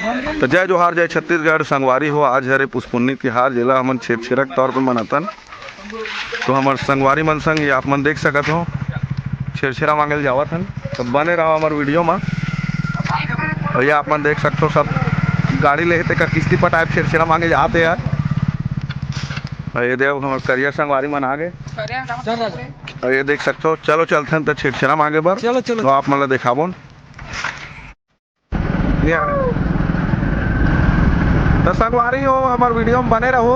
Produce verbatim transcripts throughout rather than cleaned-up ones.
तो जय जोहार, जय छत्तीसगढ़। संगवारी हो, आज हरे पुसपुन्नी तिहार, जेला हमन छेरछेरा के तौर पे मनाथन। तो हमर संगवारी मन संग ये आप मन देख सकत हो, छेरछेरा मांगे ल जावत हन। तो बने रहो हमर वीडियो में। और ये आप मन देख सकते हो, सब गाड़ी ले हे तेकर किस्ती पटाए छेरछेरा मांगे जात हे यार। और ये देखो, हमर करिया संगवारी मन आ गे। और ये देख सकते हो, चलो चलथन त छेरछेरा मांगे बर। चलो, चलो। तो आप मन ला देखाबोन। त संगवारी हो, हमर वीडियो में बने रहो।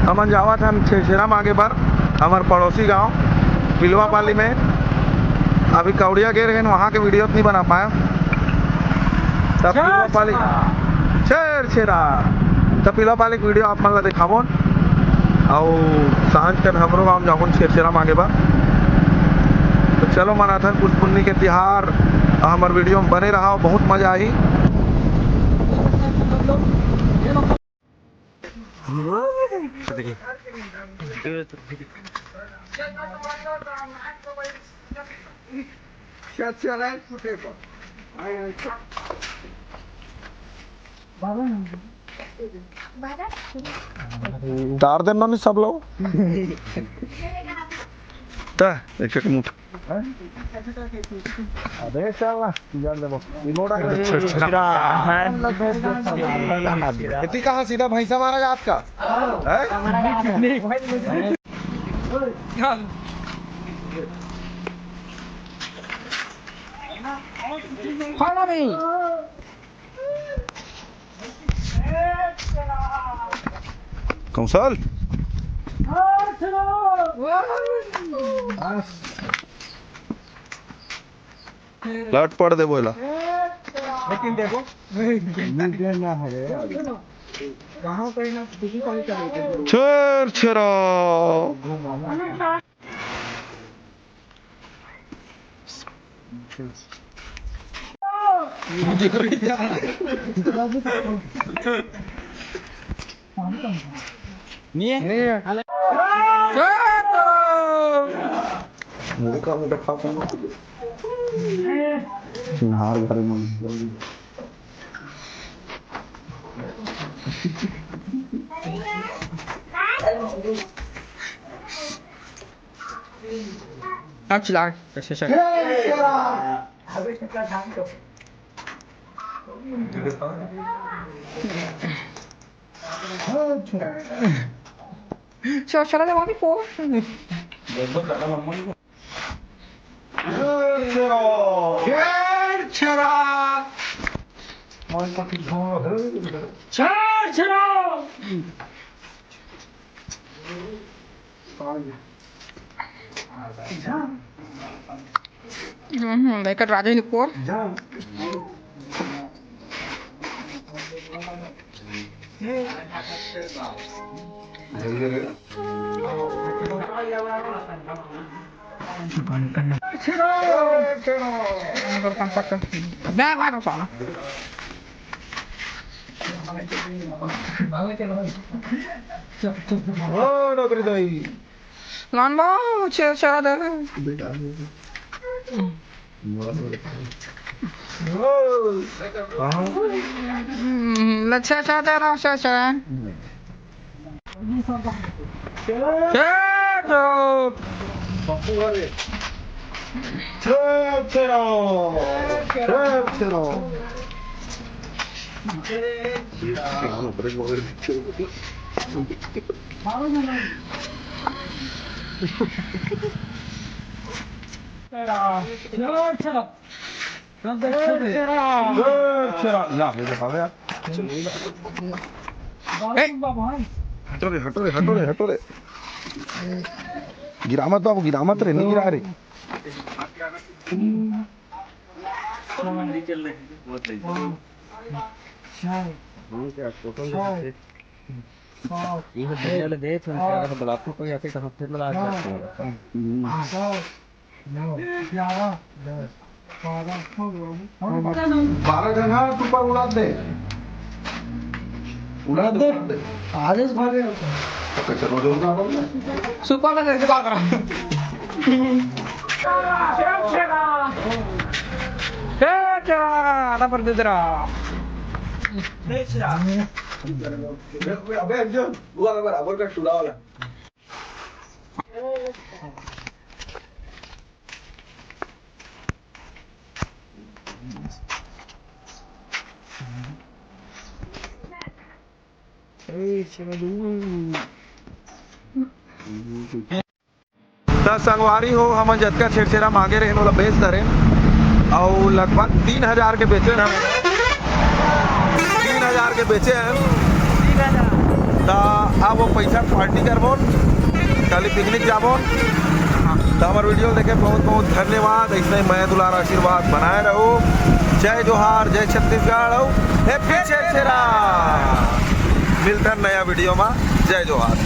हमन जावत हन छेरछेरा मांगे बर, हमर पड़ोसी गांव पिलवा पाली में। अभी कौड़िया गे रहेन, वहां के वीडियो नहीं बना पाए। तब पिलवा पाली छेरछेरा, तब पिलवा पाली के वीडियो आप मन ला देखाबोन। अउ सांझ कन हमरो गांव जाबोन छेरछेरा मांगे बर। तो चलो मनाथन पुसपुन्नी के तिहार, हमर वीडियो में बने रहो, बहुत मजा आही। डार देना नहीं सब लोग। ता, एक एक मुठ। अबे साला, जान दे बस। इमोड़ा का छेरछेरा। इतनी कहाँ सीधा भैंसा मारा जात का? हैं? Follow me. कौशल। लट पड़ दे बोला। लेकिन देखो, कहाँ कहीं ना किसी को नहीं चलेगी। छेरछेरा। नहीं है? नहीं है। मोटा मोटा पापा। नार घर में। अब चला, कैसे चला? चल, चला दे, वहाँ भी पो। छेरछेरा। छेरछेरा। हम्म, लेकर राजा ने पोर। ओ, नौकरी दई। लान बा, छेरछेरा दे। बेटा। हम्म, लच्छा चाहता रहा, अच्छा, अच्छा। छेरछेरा। छेरछेरा। छेरछेरा। छेरछेरा। ना, ये दिखा दे यार। ए! हटो रे, हटो रे, हटो रे, हटो रे। गिरा मत बाबू, गिरा मत रे, नहीं गिरा रे। ये तो बढ़िया ले दे, तो क्या बोला आपको, कोई आके कहाँ फिर लगा जाते हैं। बारह झन हा सुपर उड़ा दे। उड़ा दे। आदेश भागे। तो कैसे रोज रोज ना बोल रहे? सुपर में कैसे बात करा? आधा पर दे दे रहा। अबे अर्जुन, वो बराबर का टूरा वाला। त संगवारी हो, हमन जतका छेरछेरा मांगे रहेन, ओला बेच डरेन, अउ लगभग तीन हजार के बेचे हन। तीन हजार के बेचे हन। त अब वो पैसा पार्टी करबोन, काली पिकनिक जाबोन। त हमर वीडियो देखे बहुत बहुत धन्यवाद। ऐसने मया दुलार आशीर्वाद बनाए रहो। जय जोहार, जय छत्तीसगढ़, अउ हैप्पी छेरछेरा। मिलथन नया वीडियो मा। जय जोहार।